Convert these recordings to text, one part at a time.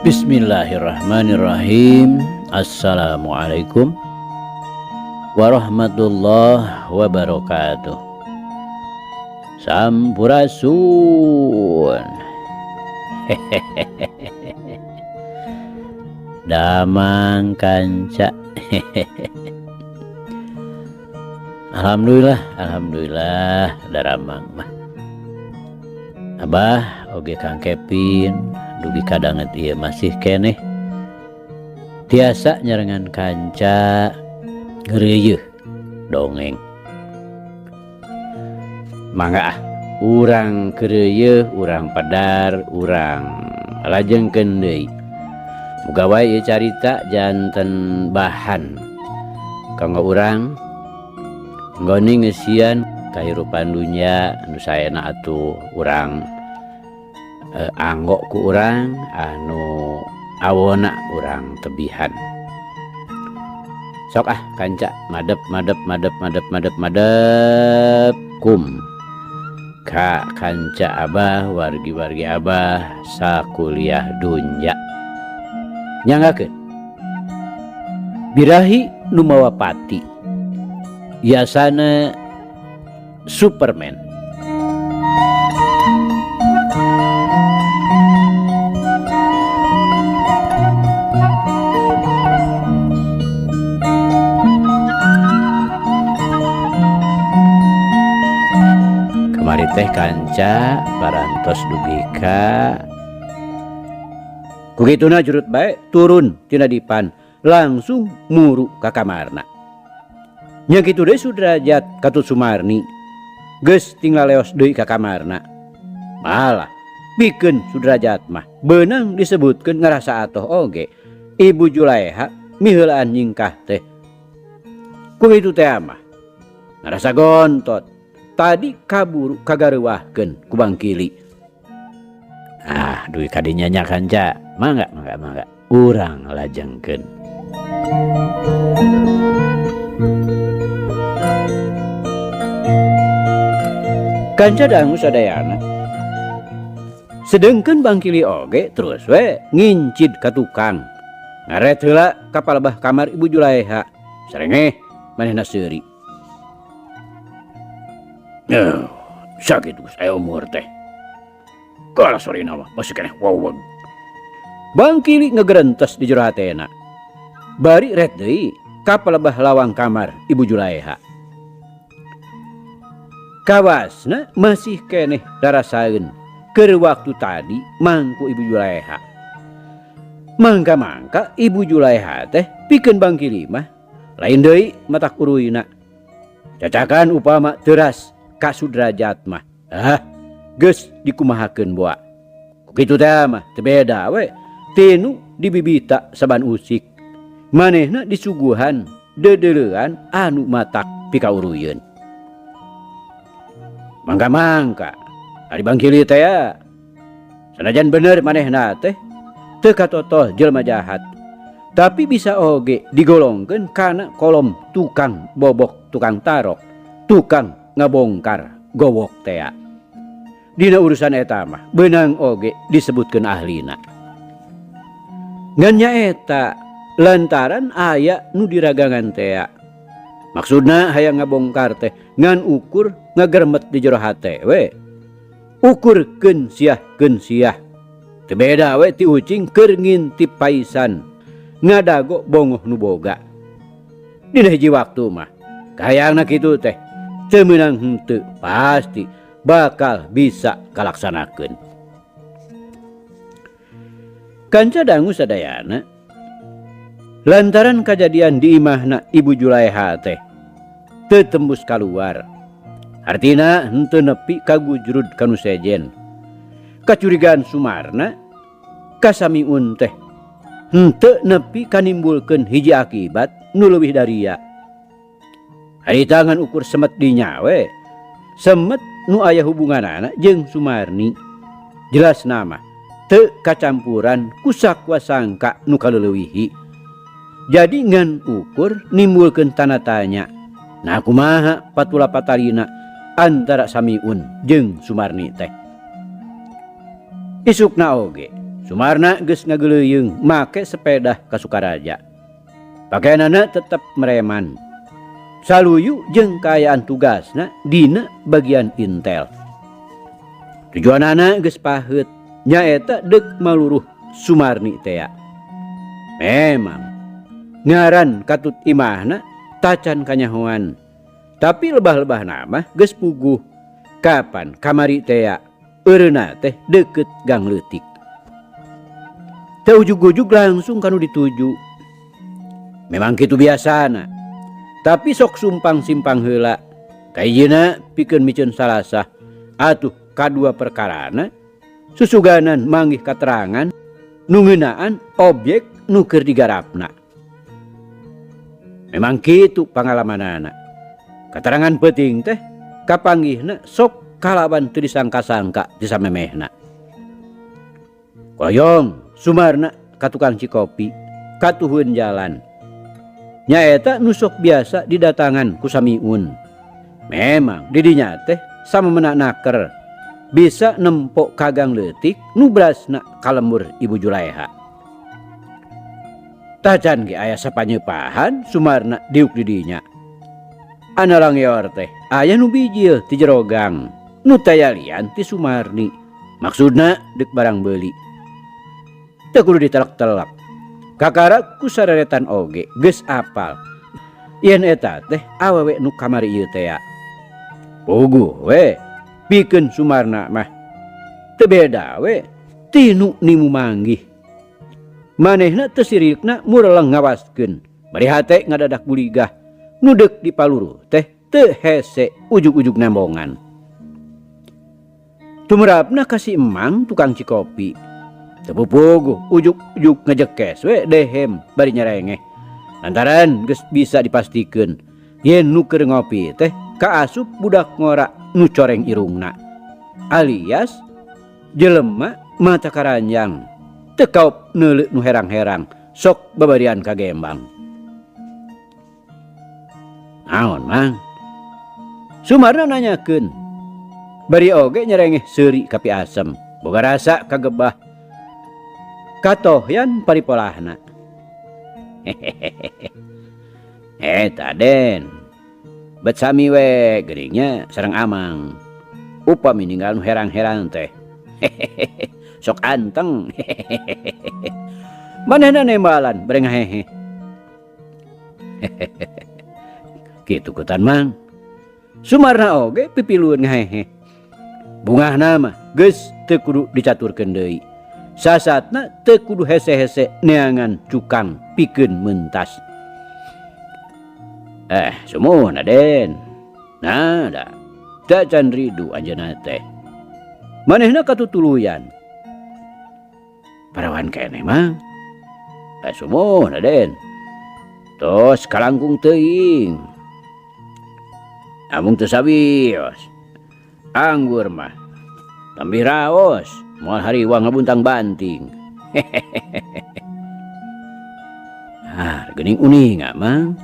Bismillahirrahmanirrahim. Assalamualaikum warahmatullahi wabarakatuh. Sampurasun. Damang kanca. Alhamdulillah, alhamdulillah daramang mah. Abah oge Kang Kevin dugi kadanget ieu masih keneh tiasa nyarengan kanca ngeureuyeun dongeng. Mangga ah, urang keureuyeun, urang pedar, urang lajengkeun deui. Muga wae ieu carita janten bahan kanggo urang nggoni ngeusian kahirupan dunya anu saena atuh urang anggo ku urang anu awona urang tebihan. Sok ah kanca madep madep madep madep madep madep kum ka kanca abah wargi-wargi abah sakuliah dunya. Nyanggakeun birahi nu mawa pati yasana Superman. Kamari teh kanca parantos dugi ka kukituna jurut bae turun tina dipan langsung muru ka kamarna. Nya kitu deui Sudrajat katut Sumarni geus tinggal leos deui ka kamarna. Malah pikeun Sudrajat mah beunang disebutkeun ngarasa atoh oge. Ibu Julaeha miheulaan nyingkah teh. Ku kitu teh mah ngarasa gontot. Tadi kaburu kagareuwahkeun ku Bangkili. Ah, duit kadinya nya kanca. Mangga, mangga, mangga. Urang lajengkeun. Kanca dangu sadayana. Sedengkeun Bangkili oge terus we ngincid ka tukang. Ngaret heula ka palebah kamar Ibu Julaeha. Sarengeh manehna seuri. Sakit geus aya umur teh. Kalah sorena mah masih keneh waweg. Bangkili ngegerentes di jero hatena. Bari ret deui ka palebah lawang kamar Ibu Julaeha. Kawasna masih keneh darasaeun keur waktu tadi mangku Ibu Julaeha. Mangka-mangka Ibu Julaeha teh pikeun Bangkili mah lain deui matak uruina. Cacakan upama teras ka Sudrajat mah. Ah, geus dikumahakeun boa. Kitu teh mah teu beda we. Tinu dibibita saban usik. Manehna disuguhan deudeulean anu matak pikauruyeun. Mangka-mangka ari Bangkili teh ya. Sanajan bener manehna teh teu katotoh jelema jahat. Tapi bisa oge digolongkeun kana kolom tukang bobok, tukang tarok, tukang ngabongkar gowok tea. Dina urusan eta mah beunang oge disebutkeun ahlina. Ngan nyaeta lantaran aya nu diragangan tea. Maksudna hayang ngabongkar teh ngan ukur ngagermet di jero hate we. Ukur keun siah keun siah. Teu beda we ti ucing keur ngintip paisan ngadago bongoh nu boga. Dina hiji waktu mah kahayangna kitu teh teu meunang henteu pasti bakal bisa kalaksanakeun. Kanca dangu sadayana lantaran kajadian di imahna Ibu Julaeha teh teu tembus kaluar. Artina henteu nepi ka gujrud kanu sejen. Kacurigaan Sumarna ka Samiun teh henteu nepi kanimbulkeun hiji akibat nu leuwih daria. Ari tangan ukur semet dinya we. Semet nu aya hubunganana jeung Sumarni. Jelas nama teu kacampuran ku sakwasangka nu kaleulewihi. Jadi ngan ukur nimbulkeun tanda tanya. Nah kumaha patula patalina antara Samiun jeung Sumarni teh. Isukna oge Sumarna geus ngageleuyeung make sepeda ka Sukaraja. Pakaianana tetep mereman. Saluyu jeung kaayaan tugasna dina bagian intel. Tujuanana geus paheut nyaeta deuk maluruh Sumarni tea. Memang ngaran katut imahna tacan kanyahoan. Tapi lebah-lebah nama geus puguh kapan kamari tea eureuna teh deukeut gang leutik. Teu ujug-ujug langsung kanu dituju. Memang kitu biasana. Tapi sok sumpang-simpang heula. Kahijina pikeun miceun salasah atuh kadua perkarana susuganan manggih katerangan nu ngeunaan objek nu keur digarapna. Memang kitu pangalamanana. Katerangan penting teh kapanggihna sok kalawan teu disangka-sangka ti samemehna. Koyong Sumarna ka tukang cikopi katuhun jalan. Nyaeta nu sok biasa didatangan ku Samiun. Memang didinya teh samemena naker bisa nempok kagang leutik nu berasna kalembur Ibu Julaeha. Tacan ge aya sapanyepahan Sumarna diuk didinya. Analangyor teh aya nu bijil ti jero gang nu tayalian ti Sumarni. Maksudna deuk barang beuli. Teu kudu ditelek-telek. Kakara ku sareretan oge geus apal. Yen eta teh awewe nu kamari ieu tea. Puguh we pikeun Sumarna mah. Teu beda we ti nu nimu manggih. Manehna teu sirikna mureleng ngawaskeun. Bari hate ngadadak buligah. Nu deuk dipaluruh teh teu hese ujug-ujug nembongan. Tumrapna ka si Emang tukang cikopi. Teu pupuguh ujug-ujug ngejekes we dehem bari nyerengeh. Lantaran geus bisa dipastikeun yen nu keur ngopi teh kaasup budak ngora nu coreng irungna. Alias jelema mata karanjang teu kaop neuleu nu herang-herang sok babarian kagembang. Naon Mang? Sumarna nanyakeun. Bari oge nyerengeh seuri kapi asem, boga rasa kagebah. Katohyan paripolahna. Eta Den. Bet sami we geuringnya sareng Amang. Upami ninggal nu herang-herang teh. Sok anteng. Manehna nembalan bari ngahehe. Kitu kutan Mang. Sumarna oge pipilueun ngahehe. Bungahna mah geus teu kudu dicaturkeun deui. Sasatna teu kudu hese-hese neangan cukang pikeun mentas. Sumuhun Aden. Nah, da. Tacan ridu anjeunna teh. Manehna katutuluyan. Parawan keneh Mang. Sumuhun Aden. Tos kalangkung teuing. Amung teu sawios. Anggur mah tambih raos moal hariwang ngabuntang banting. Ah, geuning uninga Mang.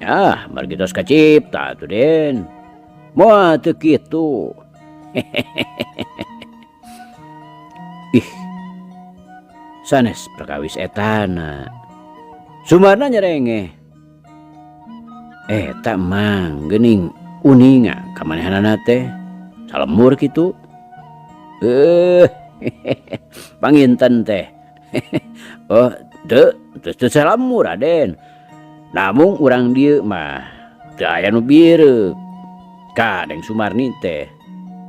Ah, margi tos kacipta atuh Den. Moal teu kitu. Ih. Sanes perkawis etana. Sumarna nyerengeh. Eta Mang geuning uninga kamanehanana teh salemur kitu. Panginten teh. Oh, teu, teu, teu salemur Aden. Namung urang dieu mah teu aya nu bireuk. Kadeng Sumarni teh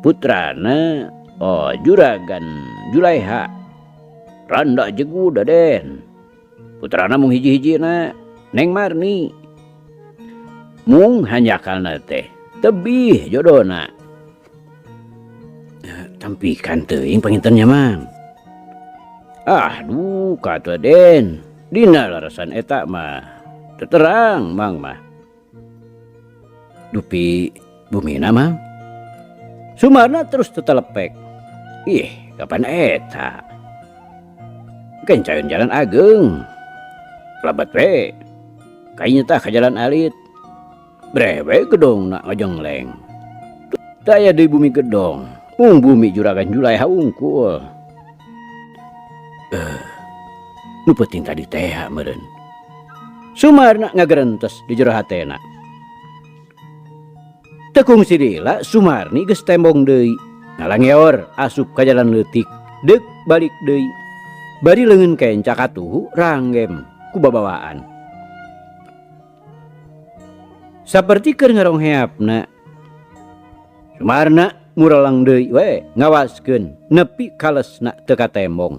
putrana oh Juragan Julaeha. Randa jegud Aden. Putrana mung hiji-hijina Neng Marni. Mung hanjakalna teh tebih jodona. Tampikan teuing pangintennya Mang. Ah, duka atuh Den. Dina larasan eta mah teu terang Mang mah. Dupi bumina Mang. Sumarna terus tetelepek. Ih, kapan eta? Kencaeun jalan ageng. Labat we. Kayaknya tah ka jalan alit. Brewe gedongna ngajengleng. Teu aya deui bumi gedong. Mung bumi Juragan Julaeha unggul. Eh, nu penting tadi teh meureun. Sumarna ngagerentes di jero hatena. Teu kungsi lila Sumarni geus tembong deui. Ngalangeor asup ka jalan leutik, deuk balik deui. Bari leungeun kenca katuhu ranggem ku babawaan. Saperti keur ngarongheapna, Sumarna mureleng deui we ngawaskeun nepi kalesna teu katembong.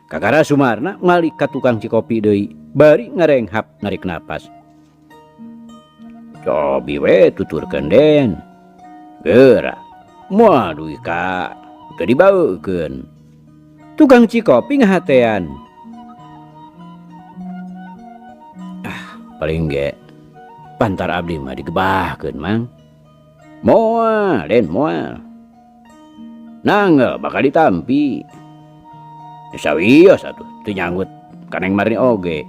Kakara Sumarna malik ka tukang cikopi deui bari ngarenghap narik napas. Cobi we tuturkeun Den. Geura, moal dugi ka teu dibaukeun. Tukang cikopi ngahatean. Ah, paling ge pantar abdi mah digebahkeun, Mang. Moal, Den, moal. Nangel bakal ditampi. Sawios atuh teu nyanggut ka Neng Marni oge.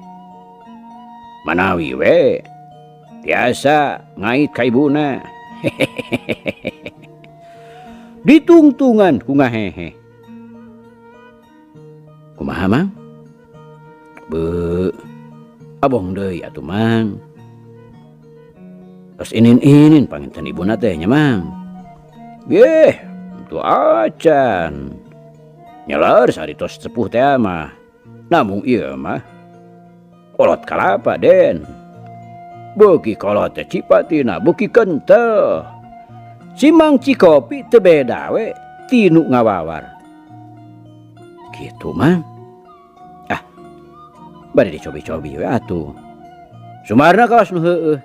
Manawi we tiasa ngait ka ibuna. Ditungtungan ku ngahehe. Kumaha, Mang? Be, abong deui atuh, Mang. Tos inin-inin panginten ibuna teh nya, Mang. Geh, tu acan. Nyeler sari tos sepuh teh mah. Namung ieu mah kolot kalapa, Den. Beuki kolot teh cipatina beuki kentel. Si Mang Cikopi teu beda we tinu ngawawar. Kitu, Mang. Ah, bari dicobi-cobi we atuh. Sumarna kawas nu heueuh.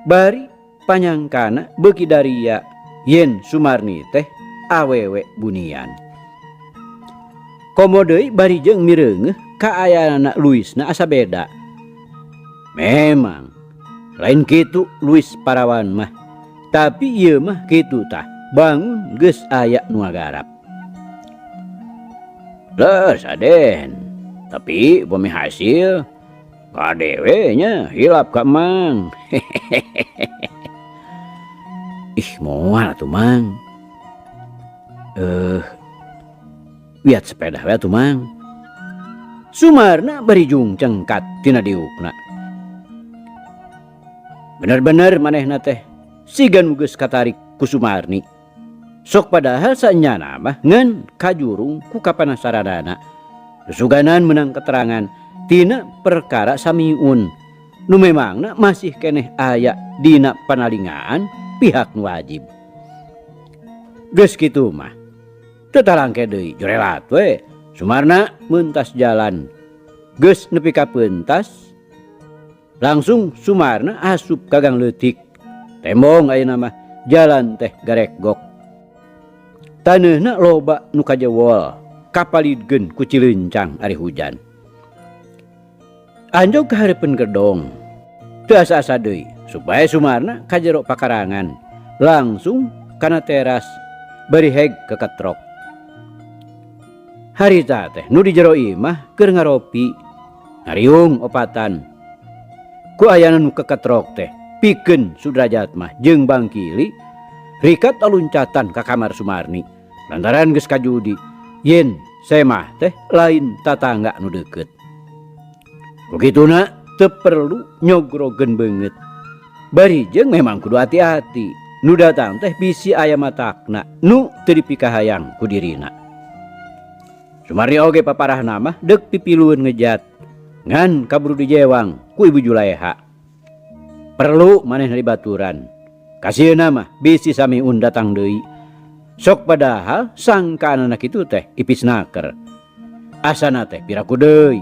Bari panyangkana beuki daria yen Sumarni teh awewe bunian. Komo deui bari jeung mireungeuh kaayaanana Luisna asa beda. Memang lain kitu Luis parawan mah, tapi ieu mah kitu tah bangun geus aya nu ngagarap. Leres Aden, tapi upami hasil kade we nya hilap ka Mang. Ih, moal atuh Mang. Wiat sepeda we atuh Mang. Sumarna bari jungcengkat tina diukna. Bener-bener manehna teh siga nu geus katarik ku Sumarni. Sok padahal sanyana mah ngan kajurung ku kapanasaranana. Susuganan menang keterangan tina perkara Samiun nu memangna masih keneh aya dina panalingaan pihak nu wajib. Geus kitu mah teu talangke deui jorelat we. Sumarna mentas jalan. Geus nepi ka pentas langsung Sumarna asup ka gang leutik. Tembong ayeuna mah jalan teh garekgok. Taneuhna loba nu kajewol, kapalidkeun ku cilencang ari hujan. Anjog ka hareupeun gedong. Teu asa-asa deui supaya Sumarna ka jero pakarangan langsung kana teras bari heg keketrok. Harita teh nu di jero imah keur ngaropi, ngariung opatan. Ku ayana nu keketrok teh pikeun Sudrajat mah jeung Bangkili rikat aluncatan ka kamar Sumarni lantaran geus kajudi yen semah teh lain tatangga nu deukeut. Kukituna teu perlu nyogrogeun beungeut. Bari jeung memang kudu hati-hati. Nu datang teh bisi aya matakna nu teu dipikahayang ku dirina. Sumarni oge paparahna mah deuk pipilueun ngejat ngan kaburu dijewang ku Ibu Juleha. Perlu manehna dibaturan. Kasieuna mah bisi Samiun datang deui. Sok padahal sangkaanana kitu teh ipis naker. Asana teh piraku deui.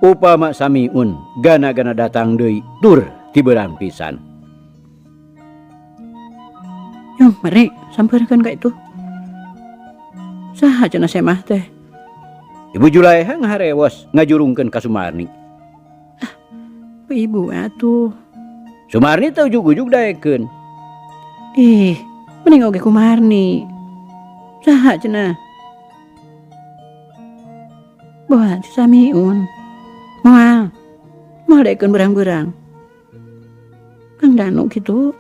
Upama Samiun gana-gana datang deui tur tibeurang pisan. Yung, mari sampeurkeun ka itu. Saha cenah semah teh? Ibu Juleha ngaharewos ngajurungkeun ka Sumarni. Ah, ibu atuh. Sumarni teh ujug-ujug daekeun. Ih, mending oge ku Marni. Saha cenah? Boha si Samiun. Moal. Moal daekeun berang-berang. Kang Danu kitu.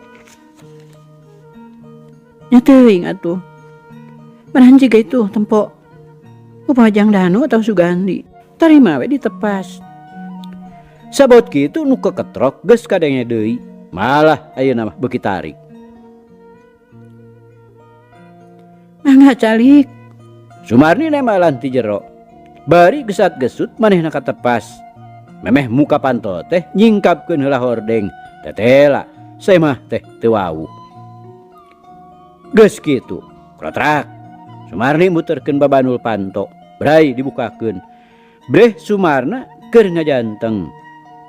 Nya teuing atuh. Marahan jiga itu tempo. Upama Jang Danu atau Sugandi. Tarima we ditepas. Sabot kitu nu keketrok geus kadenge deui, malah ayeuna mah beuki tarik. Mangga calik. Sumarni nemalan ti jero. Bari gesat-gesut manehna katepas. Memeh muka panto teh nyingkapkeun heula hordeng. Tetela, semah teh teu wawuh. Geus kitu, krotrak. Sumarni muterkeun babanul panto, brai dibukakeun. Breh Sumarna keur ngajanteng.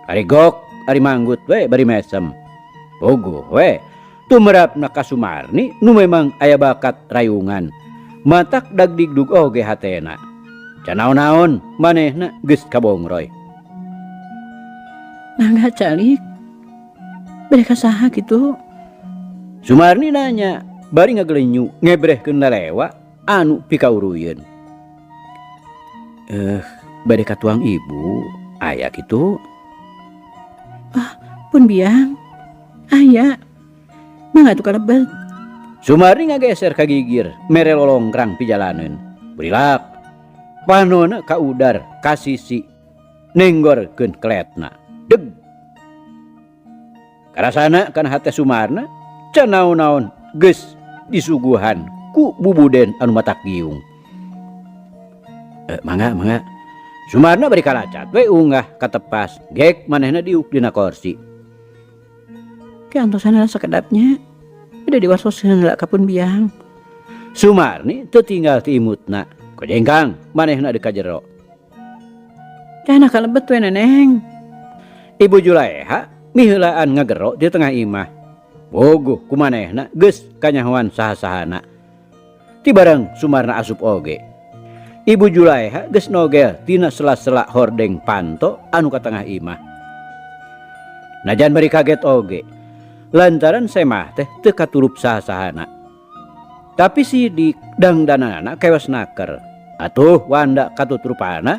Ari gok, ari manggut we bari mesem. Bogoh we, tumerapna ka Sumarni nu memang aya bakat rayungan. Matak dagdigdug oge hatena. Can naon-naon manehna geus kabongroy. Mangga calik. Bere ka saha kitu? Sumarni nanya bari ngagelenyu ngebrehkeun lelewa anu pikauruyeun. Bade ka tuang ibu aya kitu? Ah, pun biang. Aya. Mangga atuh kalebet. Sumarni ngageser ka gigir mere lolongkrang pijalaneun. Brilak. Panona ka udar ka sisi nenggorkeun keletna. Deg. Karasana kana hate Sumarna can naon-naon geus disuguhan ku bubuden anu matak giung. Mangga, mangga. Sumarna bari kalacat we unggah katepas, gek manehna diuk dina korsi. Ke antosan heula sakedapnya. Beda diwasoskeun heula ka pun biang. Sumarni teu tinggal ti imutna. Kojengkang manehna deuk ka jero. Kana kalebet we neneng. Ibu Julaeha miheulaan ngagero di tengah imah. Bogoh ku manehna geus kanyahoan saha-sahana. Ti barang Sumarna asup oge. Ibu Julaeha geus nogel tina sela-sela hordeng panto anu ka tengah imah. Najan bari kaget oge, lantaran semah teh teu katurup saha-sahana. Tapi sidik dangdanana kewas naker. Atuh wanda katutrupana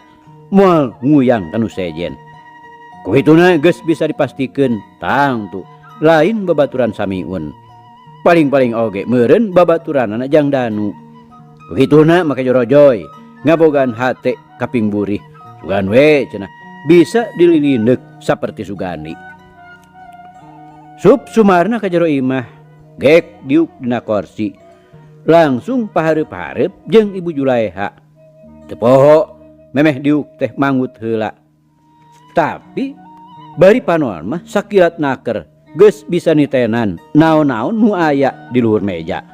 moal nguyang kanu sejen. Kuhituna geus bisa dipastikeun tangtu lain babaturan samiun. Paling-paling oge meureun babaturanana jang danu. Kuhituna make jorojoy ngabogaan hate kaping burih. Sugan we cenah bisa dililineuk saperti Sugandi. Sup Sumarna ka jero imah, gek diuk dina korsi. Langsung pahareup-hareup jeung Ibu Julaeha. Teu poho memeh diuk teh manggut heula. Tapi bari panoan mah sakilat naker geus bisa nitenan naon-naon nu aya di luhur meja.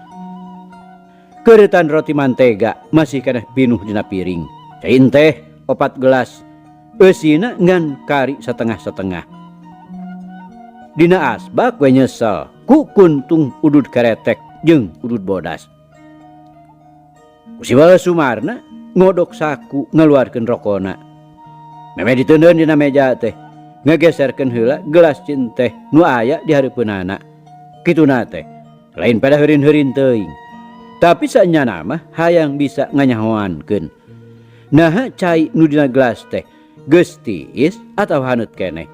Keureutan roti mantega masih keneh pinuh dina piring. Cai teh 4 gelas, eusina ngan kari setengah-setengah. Dina asbak we nyesel ku kuntung udud keretek jeung udud bodas. Kusiwal Sumarna ngodok saku ngeluarkeun rokona. Meme diteundeun dina meja teh, ngegeserkeun heula gelas cinteh nu aya di hareupeunana. Kituna teh, lain pada heurin-heurin teuing. Tapi saenyana mah hayang bisa nganyahoankeun. Naha cai nu dina gelas teh geus tiis atawa haneut keneh.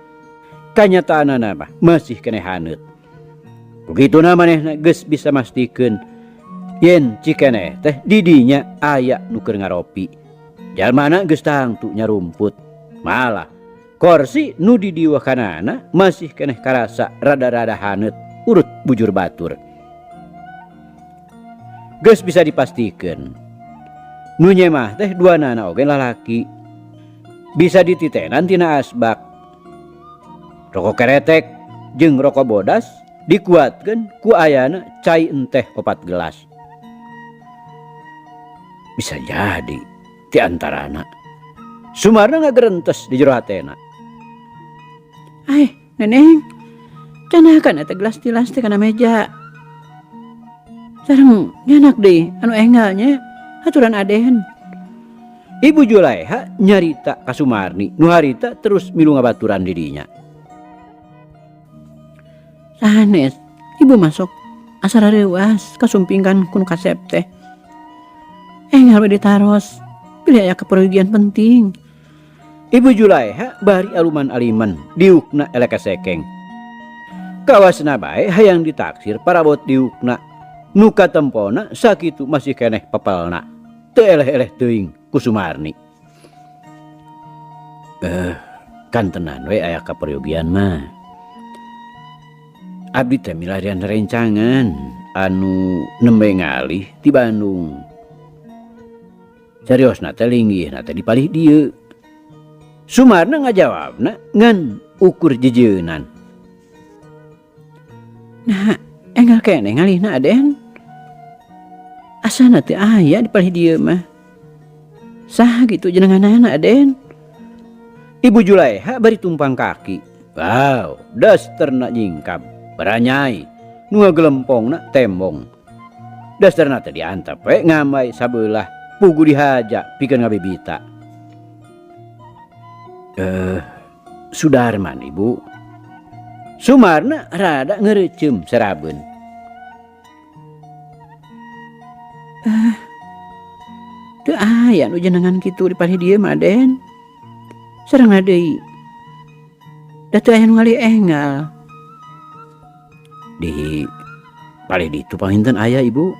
Kanyataanana mah masih keneh haneut. Kukituna manehna geus bisa mastikeun yen cikeneh teh didinya aya nu keur ngaropi. Jalmana geus tangtu nyarumput. Malah korsi nu didiwakanana masih keneh karasa rada-rada haneut urut bujur batur. Geus bisa dipastikeun nu nyemah teh duanana oge lalaki. Bisa dititenan tina asbak. Rokok keretek jeung rokok bodas dikuatkeun ku ayana cai enteh 4 gelas. Bisa jadi ti antarana Sumarna ngagerentes di jero hatena. Ai, neneng, canakan eta gelas tilas teh kana meja. Sareng nyanak deui anu enggalnya aturan aden. Ibu Julaeha nyarita ka Sumarni nu harita terus milu ngabaturan didinya. Sanes, ibu masuk asa rareuas kasumpingkan ku nu kasep teh. Enggal we ditaros, pilih aya kepergian penting. Ibu Julaeha bari aluman-aliman diukna elek sekeng. Kawasna bae hayang ditaksir parabot diukna. Nu katempona sakitu masih keneh pepelna. Teu eleh-eleh teuing ku Sumarni. Kantenan we aya kaperyogian mah. Abdi teh milarian rencangan anu nembe ngalih ti Bandung. Cariosna teh linggihna teh di palih dieu. Sumarna ngajawabna ngan ukur jejeunan. Nah, enggal keneh ngalihna Aden. Asana teu aya di palih dieu mah. Saha kitu jenenganana Aden? Ibu Juleha bari tumpang kaki. Wow, dasterna nyingkab, baranyai, nu ngagelempongna tembong. Dasterna teh diantep we ngambai sabelah, pugu dihaja pikeun ngabibita. Sudarman Ibu. Sumarna rada ngereuceum serabeun. Teu aya nu jenengan kitu di palih dieu mah Aden. Sareng deui. Da teu aya nu ngalih enggal. Di palih ditu panginten aya Ibu.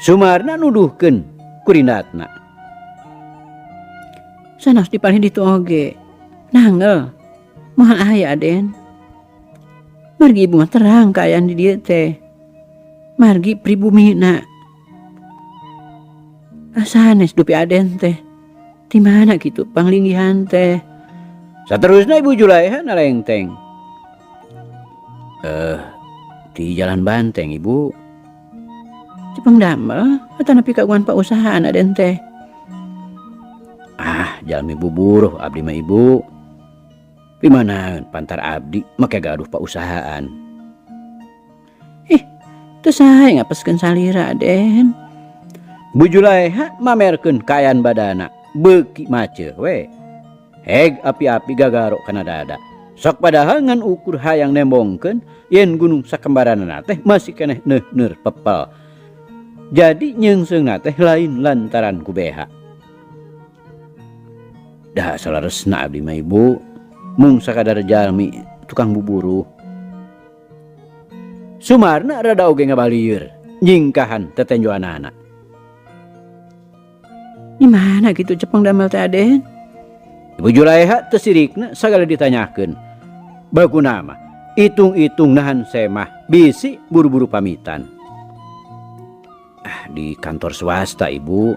Sumarna nuduhkeun kurindatna. Sanes di palih ditu oge. Nangel. Moal aya Aden. Margi ibu mah terang kaayaan di dieu teh. Margi pribumina. Sanes dupi Aden teh. Di mana kitu panglinggihan teh? Saterusna Ibu Juleha nalengteng. Di Jalan Banteng Ibu. Cepeng damel atanapi kagungan pausahaan Aden teh? Ah, jalmi buburuh abdi mah Ibu. Pimanaeun pantar abdi make gaduh pausahaan. Ih, teu sae ngapeskeun salira Aden. Bu Juleha mamerkeun kaayaan badana beuki maceuh we. Heg api-api gagaro kana dada. Sok padahal ngan ukur hayang nembongkeun yen gunung sakembaranana teh masih keneh neuh-neur pepel. Jadi nyeungseungna teh lain lantaran ku beha. Dah saleresna abdi mah Ibu, mung sakadar jalmi tukang buburuh. Sumarna rada oge ngabalieur nyingkahan tetenjoanana. Di mana gitu cepeng damel teh Aden? Ibu Juleha teu sirikna sagala ditanyakeun. Baguna mah hitung-hitung nahan semah bisi buru-buru pamitan. Ah, di kantor swasta Ibu.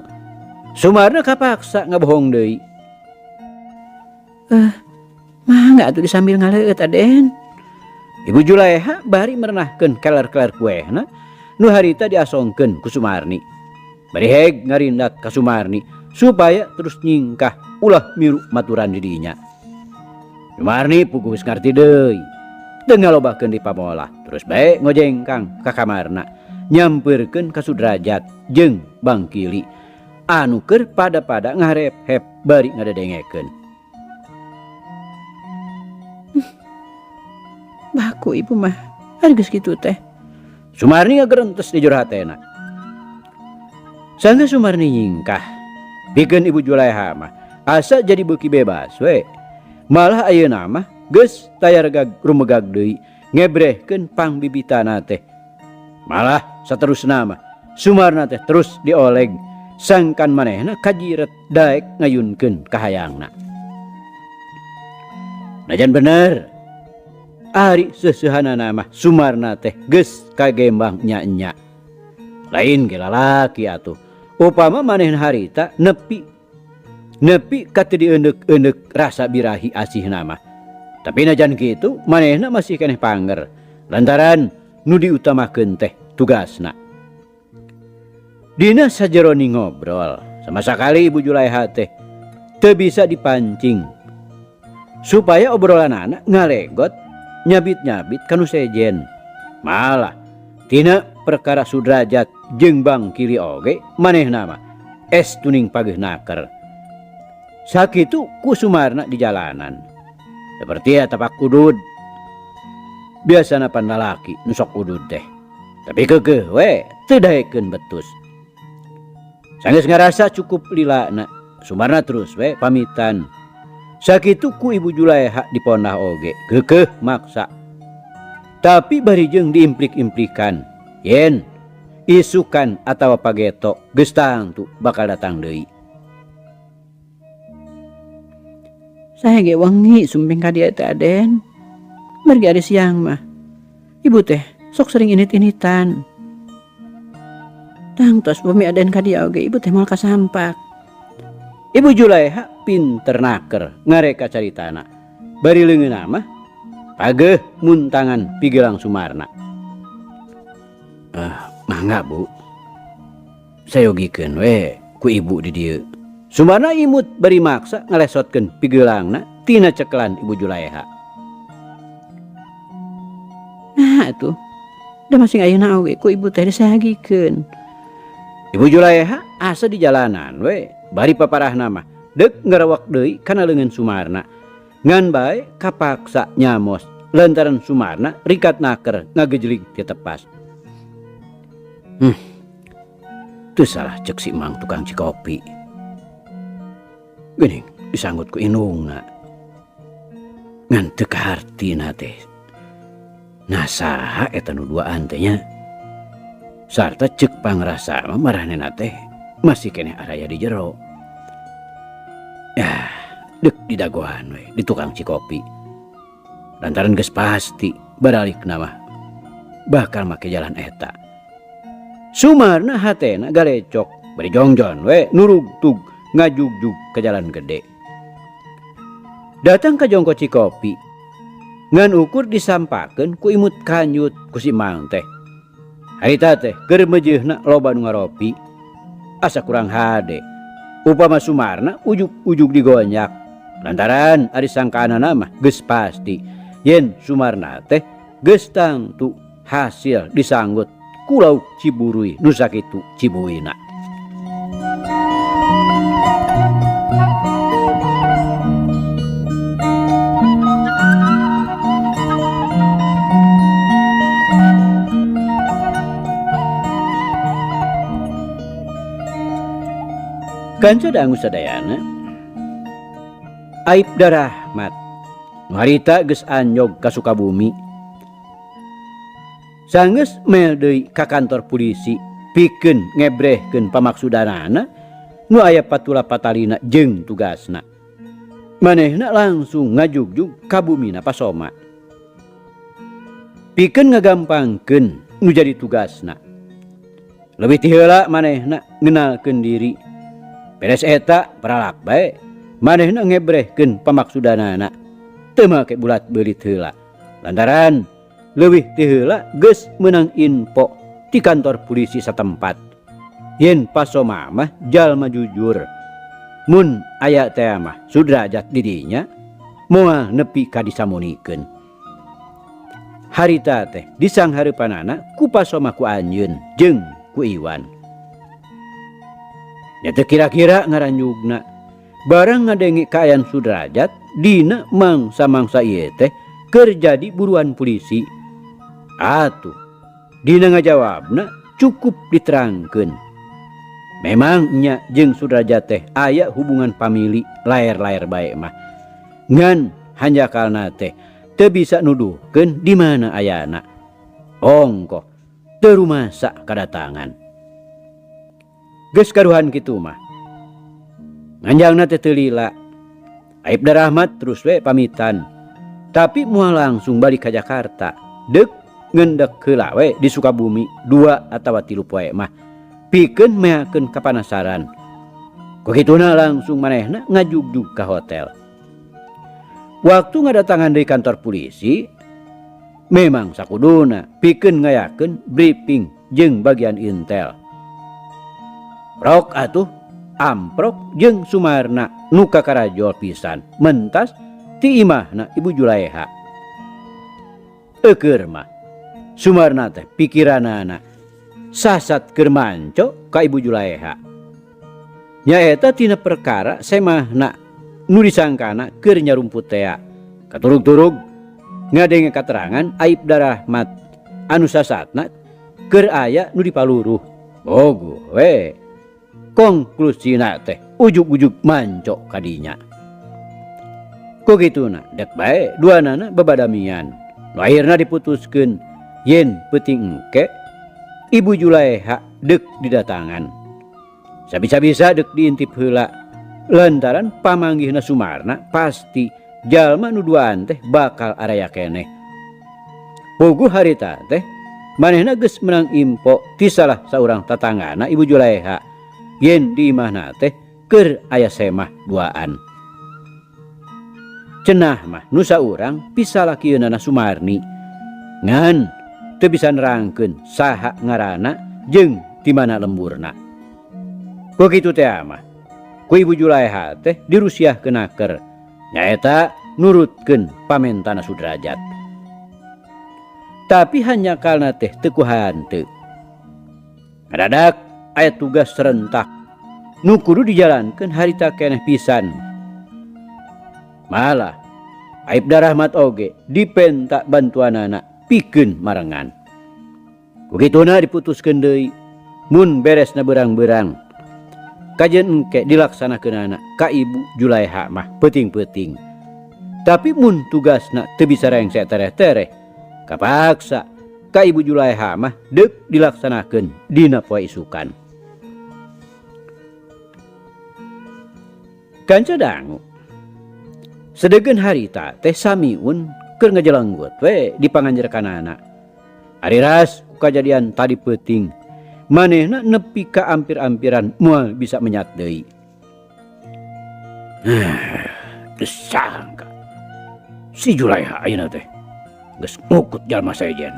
Sumarna kapaksa ngabohong deui. Mangga atuh disambil ngaleueut Aden. Ibu Juleha bari merenahkeun keler-keler kuehna nu harita diasongkeun ku Sumarni. Bari heg ngarindat ka Sumarni supaya terus nyingkah ulah miru maturan di dinya. Sumarni puguh geus ngarti deui. Teu ngalobakeun di pamolah, terus bae ngojengkang ka kamarna, nyampeurkeun ka Sudrajat jeung Bangkili anu keur pada-pada ngarep-hep bari ngadedengekeun. Baku ibu mah, ari geus kitu teh. Sumarni ngagerentes di jero hatena. Sanggeus Sumarni nyingkah, pikeun Ibu Juleha mah asa jadi beuki bebas we. Malah ayeuna mah geus tayargag rumegag deui ngebrehkeun pangbibitana teh. Malah saterusna mah Sumarna teh terus dioleg sangkan manehna kajiret daek ngayunkeun kahayangna. Najan bener ari seseuhanana mah Sumarna teh geus kagembang nya-nya. Lain ge lalaki atuh. Upama manehna harita nepi ka teu dieundek-eundek rasa birahi asihna mah. Tapi najan kitu manehna masih keneh panger lantaran nu diutamakeun teh tugasna. Dina sajeroni ngobrol sama sakali Ibu Juleha teh teu bisa dipancing supaya obrolanana ngalegot nyabit-nyabit kanu sejen. Malah tina perkara Sudrajat jeung Bangkili oge manehna mah es tuning pageuh naker. Sakitu ku Sumarna di jalanan. Seperti ya tapak udud. Biasana pan lalaki nu sok udud teh. Tapi keukeuh we teu daekeun betus. Sanggeus ngarasa cukup lilana, Sumarna terus we pamitan. Sakitu ku Ibu Juleha dipondah oge, keukeuh maksa. Tapi bari jeung diimplik-implikan, yen isukan atawa pageto geus tangtu bakal datang deui. Sae ge wengi sumping ka dieu teh Aden. Margi ari siang mah. Ibu teh sok sering init-initan. Tangtos bumi Aden ka dieu oge ibu teh moal kasampak. Ibu Juleha pinter naker ngareka caritana. Bari leungeunna mah pageuh muntangan pigelang Sumarna. Mangga Bu. Sayogikeun we ku ibu di dieu. Sumarna imut bari maksa ngalesotkeun pigeulangna tina cekelan Ibu Juleha. Nah atuh, da masing ayeuna oge ku ibu teh disayagikeun. Ibu Juleha asa di jalanan we, bari paparahna mah deuk ngarewek deui kana leungeun Sumarna. Ngan bae kapaksa nyamos lantaran Sumarna rikat naker ngagejlig ti tepas. Teu salah ceuk si Mang tukang cikopi. Geuning disanggut ku indungna. Ngan teu kahartina teh. Nah saha eta nu duaan teh nya? Sarta ceuk pangrasa mah maranehna teh masih keneh araya di jero. Yah, deuk didagoan we di tukang cikopi. Lantaran geus pasti baralikna mah bakal make jalan eta. Sumarna hatena galecok bari jongjon we nurugtug ngajugjug ke jalan gede. Datang ke jongko cikopi ngan ukur disampakeun ku imut kanjut ku si Mang teh. Harita teh keur meujeuhna loba nu ngaropi asa kurang hade. Upama Sumarna ujug-ujug digonyak lantaran ari sangkaanana mah geus pasti yen Sumarna teh geus tangtu hasil disanggut ku lauk ciburuy nu sakitu cibuina. Kanca dangu sadayana Aibda Rahmat nu harita geus anjog ka Sukabumi. Sanggeus mel deui ka kantor polisi pikeun ngebrehkeun pamaksudanana nu aya patula patalina jeung tugasna. Manehna langsung ngajugjug ka bumina Pasoma. Pikeun ngagampangkeun nu jadi tugasna. Leuwih ti heula manehna ngenalkeun diri. Beres eta peralak bae manehna ngebrehkeun pamaksudanana. Teu make bulat beulit heula. Lantaran leuwih ti heula geus meunang info ti kantor polisi satempat. Yen Pasoma mah jalma jujur. Mun aya teh mah Sudrajat di dinya moal nepi ka disamunikeun. Harita teh disanghareupanana ku Pasoma ku anjeun jeung ku Iwan. Nya teu kira-kira ngaranjugna barang ngadenge kaayaan Sudrajat dina mangsa-mangsa ieu teh keur jadi buruan polisi. Atuh dina ngajawabna cukup diterangkeun. Memang nya jeung Sudrajat teh aya hubungan famili laer-laer bae mah. Ngan hanjakalna teh teu bisa nuduhkeun di mana ayana. Ongkoh teu rumasa kadatangan. Geus karuhan kitu mah. Nganjangna teh teu lila. Aibda Rahmat terus we pamitan. Tapi moal langsung balik ka Jakarta. Deuk ngendek heula we di Sukabumi 2 atawa 3 poe mah. Pikeun meakeun kapanasaran. Ku kituna langsung manehna ngajugjug ka hotel. Waktu ngadatangan deui kantor polisi, memang sakuduna pikeun ngayakeun briefing jeung bagian intel. Prok atuh amprok jeung Sumarna nu kakarajol pisan mentas ti imahna Ibu Juleha. Eukeur mah Sumarna teh pikiranana sasat keur manco ka Ibu Juleha. Nyaeta tina perkara semahna nu disangkana keur nyarumput tea. Katurug-turug ngadenge katerangan Aibda Rahmat anu sasatna keur aya nu dipaluruh. Bogoh we. Konklusina teh ujug-ujug manco kadinya. Ku kituna dek bae duanana babadamian. Nu akhirna diputuskeun yen peuting engke Ibu Juleha deuk didatangan. Sabisa-bisa deuk diintip heula. Lantaran pamanggihna Sumarna pasti jalma nu duaan teh bakal araya keneh. Puguh harita teh manehna geus menang info ti salah saurang tatanggana Ibu Juleha yen di imahna teh keur aya semah duaan. Cenah mah nu saurang pisalakieunana Sumarni. Ngan teu bisa nerangkeun saha ngaranna jeung di mana lemburna. Ku kitu teh mah ku Ibu Juleha teh dirusiahkeun naker. Nyaeta nurutkeun pamentana Sudrajat. Tapi hanya kalna teh teu ku hanteu. Ngadadak aya tugas serentak nu kudu dijalankeun harita keneh pisan. Malah Aibda Rahmat oge dipenta bantuanana pikeun marengan. Ku kituna diputuskeun deui mun beresna berang-berang. Kajeun engke dilaksanakeunana ka Ibu Juleha mah peuting-peuting. Tapi mun tugasna teu bisa rengse tereh-tereh, kapaksa ka Ibu Juleha mah deuk dilaksanakeun dina poe isukan. Kanca dangu. Sedegeun harita teh Samiun keur ngajelenggut we di panganjerkanana. Ari ras ku kajadian tadi peuting, manehna nepi ka ampir-ampiran moal bisa menyat deui. Teu sangka si Juleha ayeuna teh geus ngukut jalma sejen.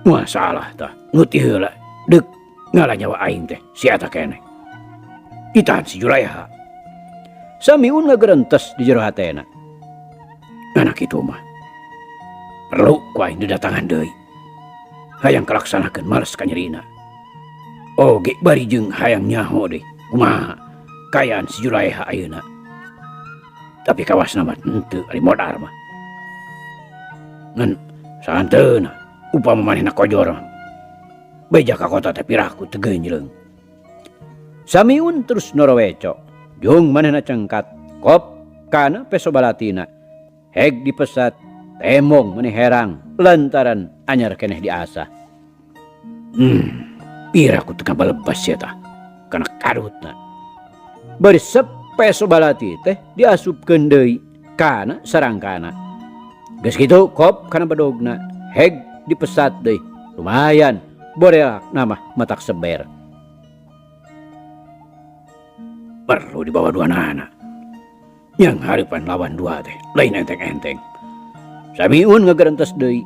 Moal salah tah, nguti heula deuk ngala nyawa aing teh si eta keneh. Ditahan si Juleha. Samiun ngagerentes di jero hatena. Anak kitu mah perlu ku aing didatangan deui. Hayang kalaksanakeun males kanyerina. Oge bari jeung hayang nyaho deui kumaha kaayaan si Juleha ayeuna. Tapi kawasna mah henteu ari modar mah. Ngan sahanteuna upama manehna kojor mah. Beja ka kota teh piraku teu geunjleung. Samiun terus noroweco. Jung manehna cengkat kop kana peso balatina. Heg dipesat temong maneh herang lantaran anyar keneh diasah. Piraku teu kabalebas sia tah kana kadutna. Bari sep peso balati teh diasupkeun deui kana sarangkana. Geus kitu kop kana bedogna heg dipesat deui. Lumayan boreak mah matak seber. Perlu dibawa dua nana. Yang harapan lawan dua teh lain enteng-enteng. Samiun ngagerentes deui.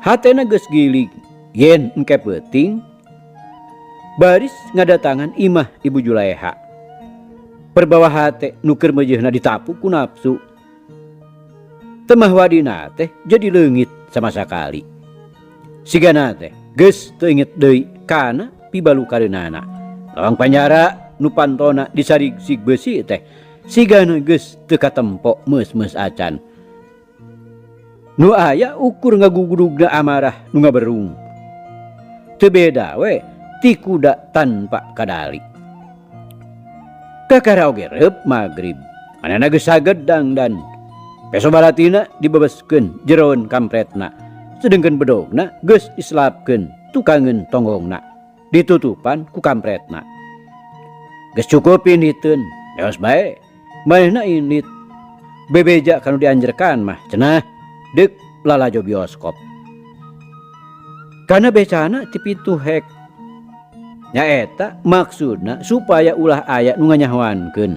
Hatena geus gilig yen engke peuting baris ngadatangan imah Ibu Juleha. Perbawa hate nu keur meujeuhna ditapu ku nafsu. Temah wadina teh jadi leungit sama sakali. Sigana teh geus teu inget deui kana pibalukareunana. Lawang panjara nu pantona disarigsig beusi teh sigana geus teu katempo meus-meus acan. Nu aya ukur ngagugudugna amarah nu ngaberung. Teu beda we ti kuda tanpa kadali. Kakara oge reup magrib. Manehna geus saged dangdan. Peso balatina dibebeskeun jeroan kampretna. Sedengkeun bedogna geus diselapkeun tukangeun tonggongna. Ditutupan ku kampretna. Geus cukup initeun, leos bae. Manehna init. Bebeja kanu dianjerkan mah cenah deuk lalajo bioskop. Kana becana ti pitu hek. Nyaeta maksudna supaya ulah aya nu nganyahoankeun.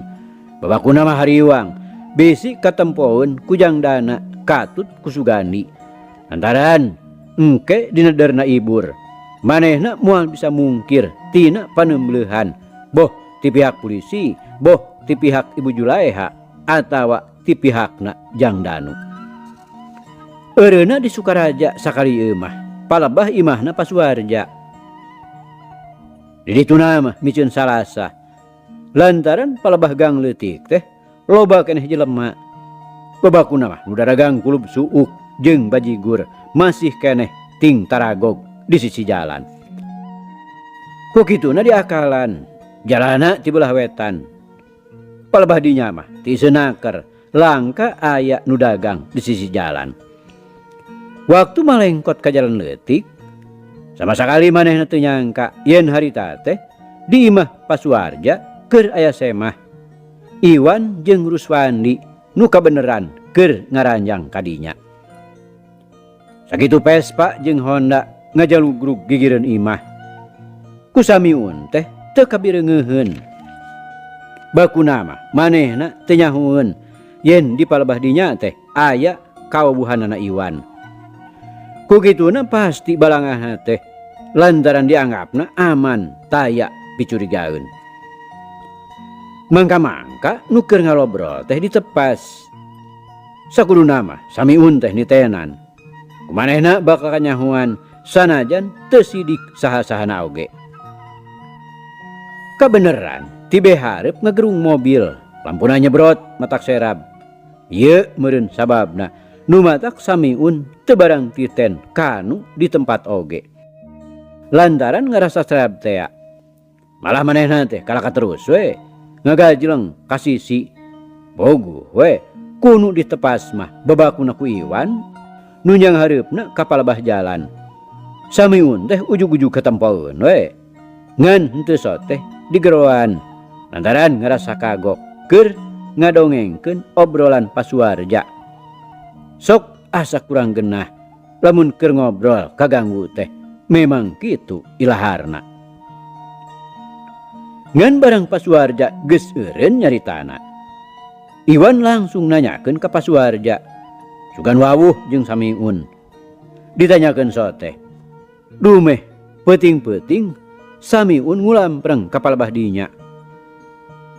Babakuna mah hariwang, bisi katempoeun ku jangdana katut ku Sugandi. Lantaran engke dina derna ibur, manehna moal bisa mungkir tina panembleuhan. Boh ti pihak polisi, boh ti pihak Ibu Juleha atawa ti pihakna Jangdanu. Eureuna di Sukaraja sakali ieu mah, palebah imahna Pasuarja. Di dituna mah miceun salasa. Lantaran palebah gang leutik teh loba keneh jelema. Babakuna mah nu daragang kulub suuk jeung bajigur masih keneh ting taragog di sisi jalan. Ku kituna diakalan, jalana ti belah wetan. Palebah dinya mah ti senaker langka aya nu dagang di sisi jalan. Waktu malengkot ka jalan leutik, sama sakali manehna teu nyangka yen harita teh di imah Pasuarja Keur aya semah, Iwan jeung Ruswandi nu kabeneran keur ngaranjang kadinya. Sakitu Vespa jeung Honda ngajalugrug gigireun imah. Ku Samiun teh teu kabireungeuheun. Bakuna mah manehna teu nyahoeun yen di palebah dinya teh aya kawawuhanana Iwan. Ku kituna pasti balangahna teh lantaran dianggapna aman taya picurigaeun. Mangka-mangka nu keur ngalobrol teh ditepas. Sakuduna mah Samiun teh nitenan. Kumanehna bakal kanyahoan sanajan teu sidik saha-sahana oge. Kabeneran tibe hareup ngagerung mobil, lampuna nyebrot matak serab. Ieu meureun sababna nu matak Samiun teu barang titen kanu di tempat oge. Lantaran ngarasa serab tea. Malah manehna teh kalaka terus we ngagajleng ka sisi. Boguh we kunu ditepas mah babakuna ku Iwan nu nyanghareupna ka palebah jalan. Samiun teh ujug-ujug katempoeun we. Ngan henteu soteh digeroan lantaran ngarasa kagok keur ngadongengkeun obrolan pasuarja. Sok asa kurang genah lamun keur ngobrol kaganggu teh memang kitu ilaharna. Ngan barang pasuarja geus eureun nyaritana, Iwan langsung nanyakeun ka pasuarja. Sugan wawuh jeung Samiun. Ditanyakeun soteh. Dumeh peuting-peuting Samiun ngulampreng ka palebah dinya.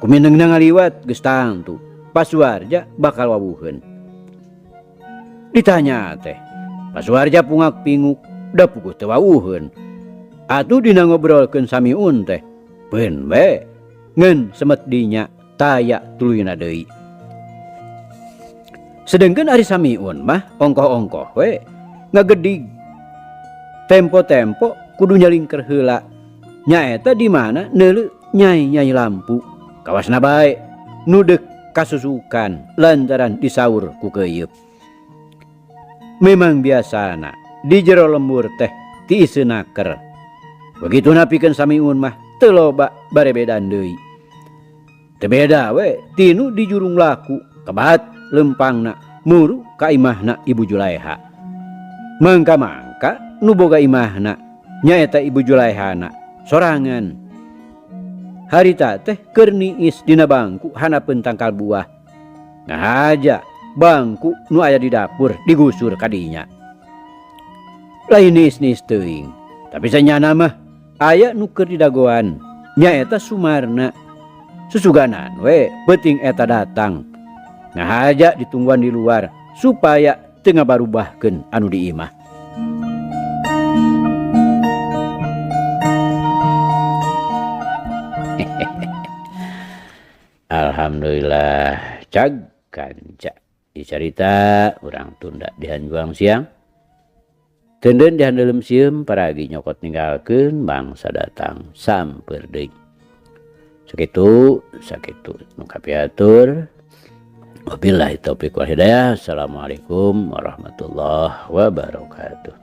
Kuminengna ngaliwat geus tangtu pasuarja bakal wawuheun. Ditanya teh, pasuarja pungak-pinguk da puguh teu wawuheun. Atuh dina ngobrolkeun Samiun teh, peun we ngan semet dinya taya tuluyna deui. Sedengkeun ari Samiun mah ongkoh-ongkoh we ngagedig. Tempo-tempo kudu nyalingker heula. Nyaeta di mana neuleu nyai-nyai lampu. Kawasna bae nu deuk kasusukan lantaran disaur ku keuyeup. Memang biasana di jero lembur teh tiiseun naker. Begitu napikeun Samiun mah teu loba barebedan deui. Teu beda we tinu di jurung laku kebat lempangna muru ka imahna Ibu Julaeha. Mangka-mangka nu boga imahna nyaeta Ibu Julaehana sorangan. Harita teh keur niis dina bangku hanapeun tangkal buah. Ngahaja bangku nu aya di dapur digusur ka dinya. Lain niis-niis teuing, tapi sanyana mah aya nu keur didagoan nyaeta Sumarna. Susuganan we peuting eta datang. Ngahaja ditungguan di luar supaya teu ngabarubahkeun anu di imah. Alhamdulillah cag kanca dicarita urang tunda dihanjuang siang. Teunden dihandelem sieum paragi nyokot ninggalkeun bangsa datang samper deui. Sakitu sakitu nu kapiatur. Wabillahi taufiq wal hidayah. Assalamualaikum warahmatullahi wabarakatuh.